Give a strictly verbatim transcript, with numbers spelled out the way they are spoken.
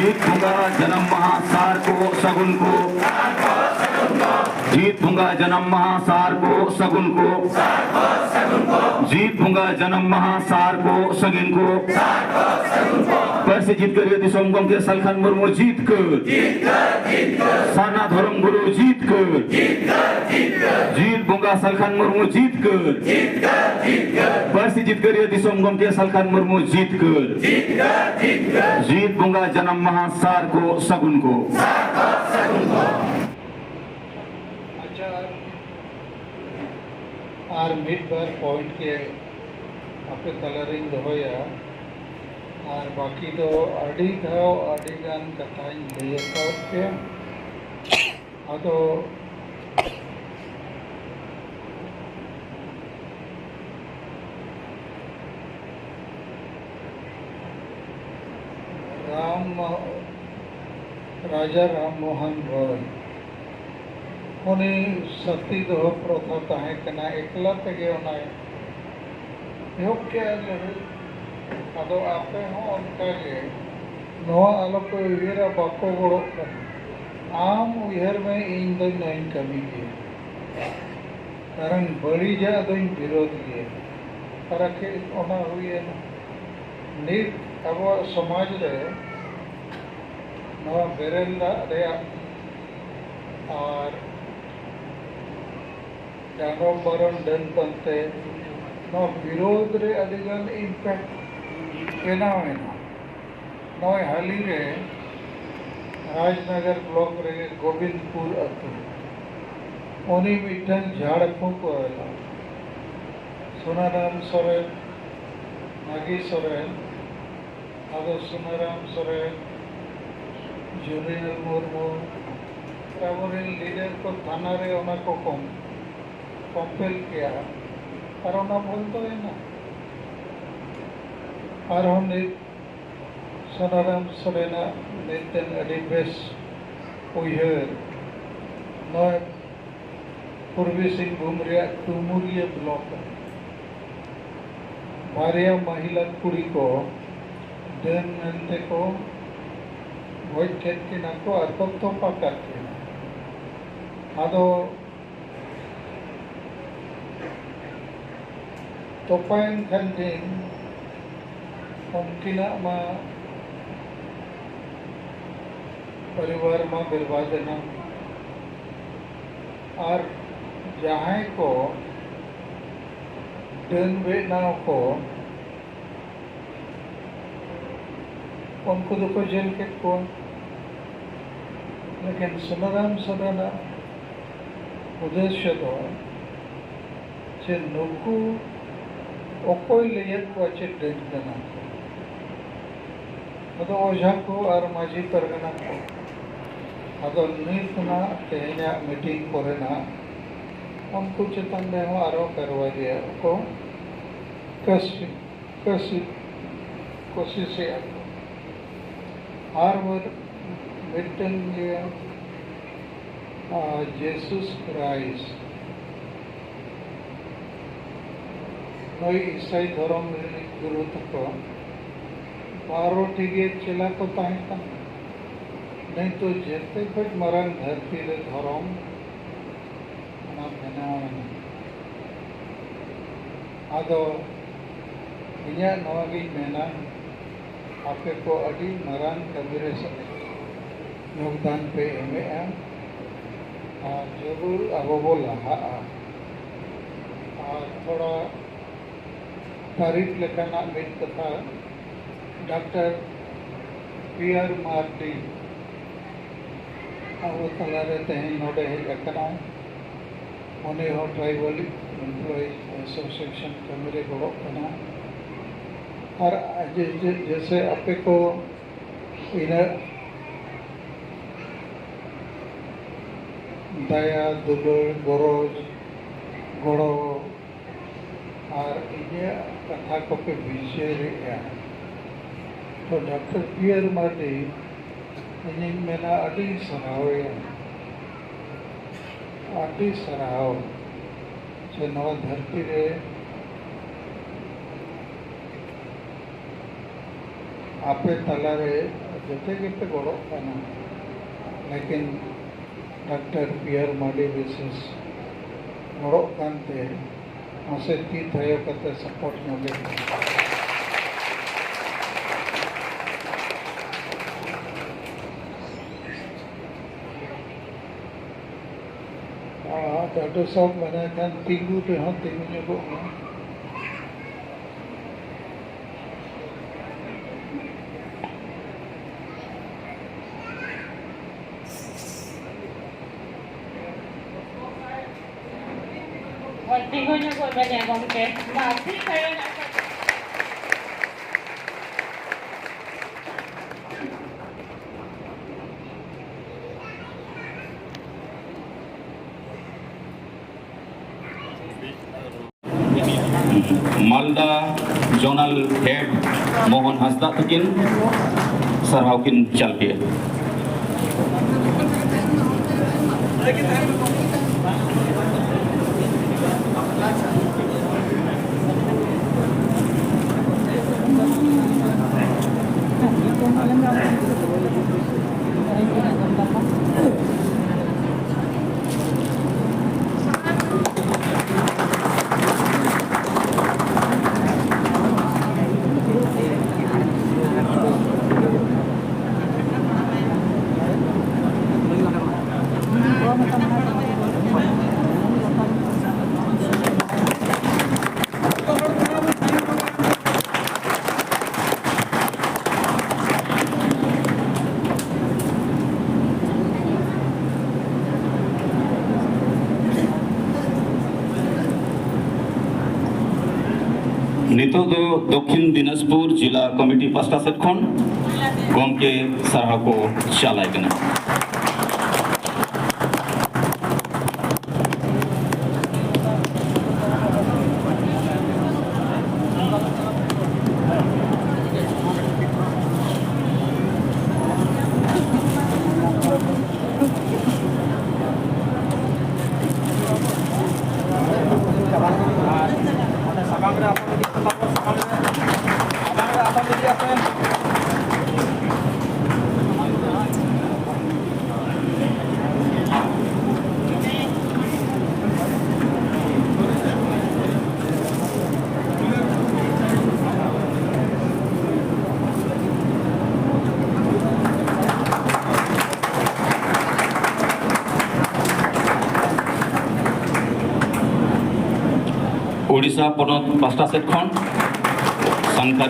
ᱡᱤᱛ ᱵᱚᱸᱜᱟ ᱡᱟᱱᱟᱢ ᱢᱟᱦᱟ ᱥᱟᱨ ᱠᱚ ᱥᱟᱹᱜᱩᱱ ᱠᱚ᱾ ᱡᱤᱛ ᱵᱚᱸᱜᱟ ᱡᱟᱱᱟᱢ ᱢᱟᱦᱟ ᱥᱟᱨ ᱠᱚ ᱥᱟᱹᱜᱩᱱ ᱠᱚ᱾ ᱡᱤᱛ ᱵᱚᱸᱜᱟ ᱡᱟᱱᱟᱢ ᱢᱟᱦᱟ ᱥᱟᱨ ᱠᱚ ᱥᱟᱹᱜᱩᱱ ᱠᱚ᱾ ᱯᱟᱹᱨᱥᱤ ᱡᱤᱛᱠᱟᱹᱨᱤᱭᱟᱹ ᱫᱤᱥᱚᱢ ᱜᱚᱢᱠᱮ ᱥᱟᱞᱠᱷᱟᱱ ᱢᱩᱨᱢᱩ ᱡᱤᱛᱠᱟᱹᱨ᱾ ᱥᱟᱨᱱᱟ ᱫᱷᱚᱨᱚᱢ ᱜᱩᱨᱩ ᱡᱤᱛᱠᱟᱹᱨ᱾ ᱡᱤᱛ ᱵᱚᱸᱜᱟ ᱥᱟᱞᱠᱷᱟᱱ ᱢᱩᱨᱢᱩ ᱡᱤᱛᱠᱟᱹᱨ᱾ ᱯᱟᱹᱨᱥᱤ ᱡᱤᱛᱠᱟᱹᱨᱤᱭᱟᱹ ᱫᱤᱥᱚᱢ ᱜᱚᱢᱠᱮ ᱥᱟᱞᱠᱷᱟᱱ ᱢᱩᱨᱢᱩ ᱡᱤᱛᱠᱟᱹᱨ᱾ ᱡᱤᱛ ᱵᱚᱸᱜᱟ ᱡᱟᱱᱟᱢ ᱢᱟᱦᱟ ᱥᱟᱨ ᱠᱚ ᱥᱟᱹᱜᱩᱱ ᱠᱚ᱾ ᱟᱪᱪᱷᱟ, ᱟᱨ ᱢᱤᱫ ᱵᱟᱨ ᱯᱚᱭᱮᱱᱴ ᱜᱮ ᱟᱯᱮ ᱛᱟᱞᱟᱨᱤᱧ ᱫᱚᱦᱚᱭᱟ, ᱟᱨ ᱵᱟᱹᱠᱤ ᱫᱚ ᱟᱹᱰᱤ ᱫᱷᱟᱣ ᱟᱹᱰᱤ ᱜᱟᱱ ᱠᱟᱛᱷᱟᱧ ᱞᱟᱹᱭ ᱟᱠᱟᱫ ᱯᱮᱭᱟ᱾ ᱟᱫᱚ ᱨᱟᱢ ᱢᱳ-, ᱨᱟᱡᱟ ᱨᱟᱢ ᱢᱳᱦᱚᱱ ᱨᱚᱭ, ᱩᱱᱤ ᱥᱟᱹᱛᱤ ᱫᱚᱦᱚ ᱯᱨᱚᱛᱷᱟ ᱛᱟᱦᱮᱸ ᱠᱟᱱᱟ, ᱮᱠᱞᱟ ᱛᱮᱜᱮ ᱚᱱᱟᱭ ᱮᱦᱚᱵ ᱠᱮᱜᱼᱟ ᱞᱟᱹᱲᱦᱟᱹᱭ᱾ ᱟᱫᱚ ᱟᱯᱮ ᱦᱚᱸ ᱚᱱᱠᱟ ᱜᱮ ᱱᱚᱣᱟ ᱟᱞᱚ ᱯᱮ ᱩᱭᱦᱟᱹᱨᱟ ᱵᱟᱠᱚ ᱜᱚᱲᱚᱜ ᱠᱟᱱᱟ᱾ ᱟᱢ ᱩᱭᱦᱟᱹᱨ ᱢᱮ, ᱤᱧ ᱫᱚ ᱱᱚᱣᱟᱧ ᱠᱟᱹᱢᱤ ᱜᱮᱭᱟ, ᱠᱟᱨᱚᱱ ᱵᱟᱹᱲᱤᱡᱟᱜ ᱫᱚᱧ ᱵᱤᱨᱳᱫᱷ ᱜᱮᱭᱟ᱾ ᱟᱨ ᱟᱠᱷᱤᱨ ᱚᱱᱟ ᱦᱩᱭᱮᱱᱟ᱾ ᱱᱤᱛ ᱟᱵᱚᱣᱟᱜ ᱥᱚᱢᱟᱡᱽ ᱨᱮ ᱱᱚᱣᱟ ᱵᱮᱨᱮᱞ ᱫᱟᱜ ᱨᱮᱭᱟᱜ ᱟᱨ ᱰᱟᱸᱰᱚᱢ ᱵᱟᱨᱚᱱ ᱰᱟᱹᱱ ᱯᱟᱱᱛᱮ, ᱱᱚᱣᱟ ᱵᱤᱨᱳᱫᱷ ᱨᱮ ᱟᱹᱰᱤᱜᱟᱱ ᱤᱢᱯᱮᱠᱴ ᱵᱮᱱᱟᱣ ᱮᱱᱟ᱾ ᱱᱚᱜᱼᱚᱭ ᱦᱟᱹᱞᱤ ᱨᱮ ᱨᱟᱡᱽᱱᱚᱜᱚᱨ ᱵᱞᱚᱠ ᱨᱮᱜᱮ ᱜᱳᱵᱤᱱᱫᱯᱩᱨ ᱟᱹᱛᱩ, ᱩᱱᱤ ᱢᱤᱫᱴᱟᱝ ᱡᱷᱟᱲ ᱯᱷᱩᱸᱠ ᱮᱱᱟ᱾ ᱥᱩᱱᱟᱨᱟᱢ ᱥᱚᱨᱮᱱ, ᱢᱟᱹᱜᱤ ᱥᱚᱨᱮᱱ, ᱟᱫᱚ ᱥᱩᱱᱟᱨᱟᱢ ᱥᱚᱨᱮᱱ, ᱡᱩᱱᱤᱭᱟᱨ ᱢᱩᱨᱢᱩ, ᱟᱵᱚᱨᱮᱱ ᱞᱤᱰᱟᱨ ᱠᱚ ᱛᱷᱟᱱᱟ ᱨᱮ ᱚᱱᱟ ᱠᱚ ᱠᱚᱢ-, ᱠᱚᱢᱯᱮᱞ ᱠᱮᱭᱟ, ᱟᱨ ᱚᱱᱟ ᱵᱚᱱᱫᱚᱭᱮᱱᱟ᱾ ᱟᱨᱦᱚᱸ ᱱᱤᱛ ᱥᱩᱱᱟᱨᱟᱢ ᱥᱚᱨᱮᱱᱟᱜ ᱢᱤᱫᱴᱮᱱ ᱟᱹᱰᱤ ᱵᱮᱥ ᱩᱭᱦᱟᱹᱨ, ᱱᱚᱣᱟ ᱯᱩᱨᱵᱤ ᱥᱤᱝᱵᱷᱩᱢ ᱨᱮᱭᱟᱜ ᱰᱩᱢᱩᱨᱤᱭᱟᱹ ᱵᱞᱚᱠ ᱨᱮ ᱵᱟᱨᱭᱟ ᱢᱟᱹᱦᱤᱞᱟ ᱠᱩᱲᱤ ᱠᱚ ᱰᱟᱹᱱ ᱢᱮᱱᱛᱮ ᱠᱚ ᱜᱚᱡ ᱠᱮᱫ ᱠᱤᱱᱟ ᱠᱚ ᱟᱨ ᱠᱚ ᱛᱚᱯᱟ ᱠᱟᱫ ᱠᱤᱱᱟ᱾ ᱟᱫᱚ ᱛᱚᱯᱟᱭᱮᱱ ᱠᱷᱟᱱ ᱠᱤᱱ, ᱩᱱᱠᱤᱱᱟᱜ ᱢᱟ ᱯᱚᱨᱤᱵᱟᱨ ᱢᱟ ᱵᱮᱨᱵᱟᱫ ᱮᱱᱟ᱾ ᱟᱨ ᱡᱟᱦᱟᱸᱭ ᱠᱚ ᱰᱟᱹᱱ ᱵᱮᱱᱟᱣ ᱠᱚ, ᱩᱱᱠᱩ ᱫᱚᱠᱚ ᱡᱮᱞ ᱠᱮᱫ ᱠᱚᱣᱟ᱾ ᱞᱮᱠᱤᱱ ᱥᱩᱱᱟᱨᱟᱢ ᱥᱚᱨᱮᱱᱟᱜ ᱩᱫᱽᱫᱮᱥᱭᱚ ᱫᱚ ᱡᱮ ᱱᱩᱠᱩ ᱚᱠᱚᱭ ᱞᱟᱹᱭᱟᱫ ᱠᱚᱣᱟ ᱪᱮᱫ ᱰᱟᱹᱱ ᱠᱟᱱᱟ ᱠᱚ? ᱟᱫᱚ ᱚᱡᱷᱟ ᱠᱚ ᱟᱨ ᱢᱟᱹᱡᱷᱤ ᱯᱟᱨᱜᱟᱱᱟ ᱠᱚ᱾ ᱟᱫᱚ ᱱᱤᱛ ᱱᱟᱜ ᱛᱮᱦᱮᱧᱟᱜ ᱢᱤᱴᱤᱝ ᱠᱚᱨᱮᱱᱟᱜ ᱩᱱᱠᱩ ᱪᱮᱛᱟᱱ ᱨᱮᱦᱚᱸ ᱟᱨᱚ ᱠᱟᱨᱣᱟᱭ ᱨᱮᱭᱟᱜ ᱠᱚ ᱠᱟᱹᱥᱤ ᱠᱟᱹᱥᱤ ᱠᱳᱥᱤᱥᱮᱜᱼᱟ ᱠᱚ᱾ ᱟᱨ ᱢᱤᱫ-, ᱢᱤᱫᱴᱮᱱ ᱜᱮ, ᱟᱨ ᱡᱤᱥᱩᱥ ᱠᱨᱟᱭᱤᱥᱴ ᱱᱩᱭ ᱤᱥᱟᱹᱭ ᱫᱷᱚᱨᱚᱢ ᱨᱤᱱᱤᱡ ᱜᱩᱨᱩ ᱛᱟᱠᱚ ᱵᱟᱨᱚ ᱴᱤ ᱜᱮ ᱪᱮᱞᱟ ᱠᱚ ᱛᱟᱦᱮᱸ ᱠᱟᱱᱟ᱾ ᱱᱩᱭ ᱫᱚ ᱡᱮᱛᱮ ᱠᱷᱚᱡ ᱢᱟᱨᱟᱝ ᱫᱷᱟᱹᱨᱛᱤ ᱨᱮ ᱫᱷᱚᱨᱚᱢ ᱚᱱᱟ ᱵᱮᱱᱟᱣ ᱮᱱᱟ᱾ ᱟᱫᱚ ᱤᱧᱟᱹᱜ ᱱᱚᱣᱟ ᱜᱤᱧ ᱢᱮᱱᱟ, ᱟᱯᱮ ᱠᱚ ᱟᱹᱰᱤ ᱢᱟᱨᱟᱝ ᱠᱟᱹᱢᱤ ᱨᱮ ᱥᱮᱞᱮᱫ ᱭᱳᱜᱽᱫᱟᱱ ᱯᱮ ᱮᱢᱮᱜᱼᱟ, ᱟᱨ ᱡᱟᱹᱨᱩᱲ ᱟᱵᱚ ᱵᱚ ᱞᱟᱦᱟᱜᱼᱟ᱾ ᱟᱨ ᱛᱷᱚᱲᱟ ᱛᱟᱹᱨᱤᱯᱷ ᱞᱮᱠᱟᱱᱟᱜ ᱢᱤᱫ ᱠᱟᱛᱷᱟ, ᱰᱟᱠᱛᱟᱨ ᱯᱤᱭᱟᱨ ᱢᱟᱨᱰᱤ ᱟᱵᱚ ᱛᱟᱞᱟᱨᱮ ᱛᱮᱦᱮᱧ ᱱᱚᱰᱮ ᱦᱮᱡ ᱟᱠᱟᱱᱟᱭ᱾ ᱩᱱᱤ ᱦᱚᱸ ᱴᱨᱟᱭᱵᱟᱞ ᱮᱢᱯᱞᱚᱭᱤᱡ ᱮᱥᱳᱥᱤᱭᱮᱥᱚᱱ ᱠᱟᱹᱢᱤ ᱨᱮ ᱜᱚᱲᱚᱜ ᱠᱟᱱᱟ᱾ ᱟᱨ ᱡᱮ-, ᱡᱮ-, ᱡᱮᱥᱮ ᱟᱯᱮ ᱠᱚ ᱤᱱᱟᱹᱜ ᱫᱟᱭᱟ, ᱫᱩᱞᱟᱹᱲ, ᱜᱚᱨᱚᱡᱽ, ᱜᱚᱲᱚ ᱟᱨ ᱤᱧᱟᱹᱜ ᱠᱟᱛᱷᱟ ᱠᱚᱯᱮ ᱵᱤᱪᱟᱹᱨᱮᱜᱼᱟ, ᱛᱚ ᱰᱟᱠᱛᱟᱨ ᱯᱤᱭᱟᱨ ᱢᱟᱨᱰᱤ ᱤᱧᱤᱧ ᱢᱮᱱᱟ ᱟᱹᱰᱤ ᱥᱟᱨᱦᱟᱣᱮᱭᱟ, ᱟᱹᱰᱤ ᱥᱟᱨᱦᱟᱣ ᱡᱮ ᱱᱚᱣᱟ ᱫᱷᱟᱹᱨᱛᱤ ᱨᱮ ᱟᱯᱮ ᱛᱟᱞᱟᱨᱮ ᱡᱚᱛᱚ ᱜᱮᱯᱮ ᱜᱚᱲᱚᱜ ᱠᱟᱱᱟ, ᱞᱮᱠᱤᱱ ᱰᱟᱠᱛᱟᱨ ᱯᱤᱭᱟᱨ ᱢᱟᱨᱰᱤ ᱵᱤᱥᱮᱥ ᱜᱚᱲᱚᱜ ᱠᱟᱱᱛᱮ ᱢᱟᱥᱮ ᱛᱤ ᱛᱷᱟᱭᱚ ᱠᱟᱛᱮ ᱥᱟᱯᱳᱨᱴ ᱧᱚᱜᱮ ᱯᱮ᱾ ᱟᱨ ᱰᱟᱠᱛᱟᱨ ᱥᱟᱦᱮᱵ ᱢᱮᱱᱟᱭ ᱠᱷᱟᱱ ᱛᱤᱸᱜᱩ ᱨᱮᱦᱚᱸ ᱛᱤᱸᱜᱩ ᱧᱚᱜᱚᱜ ᱢᱮ᱾ ᱦᱳᱭ, ᱛᱤᱸᱜᱩ ᱧᱚᱜᱚᱜ ᱵᱮᱱ ᱜᱚᱢᱠᱮ᱾ ᱢᱟ, ᱴᱷᱤᱠ ᱛᱟᱭᱚᱢ ᱧᱚᱜ ᱠᱟᱛᱮ᱾ ᱢᱟᱞᱫᱟ ᱡᱳᱱᱟᱞ ᱦᱮᱰ ᱢᱳᱦᱚᱱ ᱦᱟᱸᱥᱫᱟ ᱛᱟᱹᱠᱤᱱ ᱥᱟᱨᱦᱟᱣ ᱠᱤᱱ ᱪᱟᱞ ᱠᱮᱫᱼᱟ᱾ ᱱᱤᱛᱚᱜ ᱫᱚ ᱫᱚᱠᱠᱷᱤᱱ ᱫᱤᱱᱟᱡᱽᱯᱩᱨ ᱡᱤᱞᱟ ᱠᱚᱢᱤᱴᱤ ᱯᱟᱥᱴᱟ ᱥᱮᱫ ᱠᱷᱚᱱ ᱜᱚᱢᱠᱮ ᱥᱟᱨᱦᱟᱣ ᱠᱚ ᱪᱟᱞᱟᱭ ᱠᱟᱱᱟ᱾ ᱥᱟᱢᱟᱝ ᱨᱮ ᱟᱛᱟᱝ ᱤᱫᱤᱭᱟᱜ ᱯᱮ᱾ ᱯᱚᱱᱚᱛ ᱯᱟᱥᱴᱟ ᱥᱮᱫ ᱠᱷᱚᱱ ᱥᱟᱱᱛᱟᱲ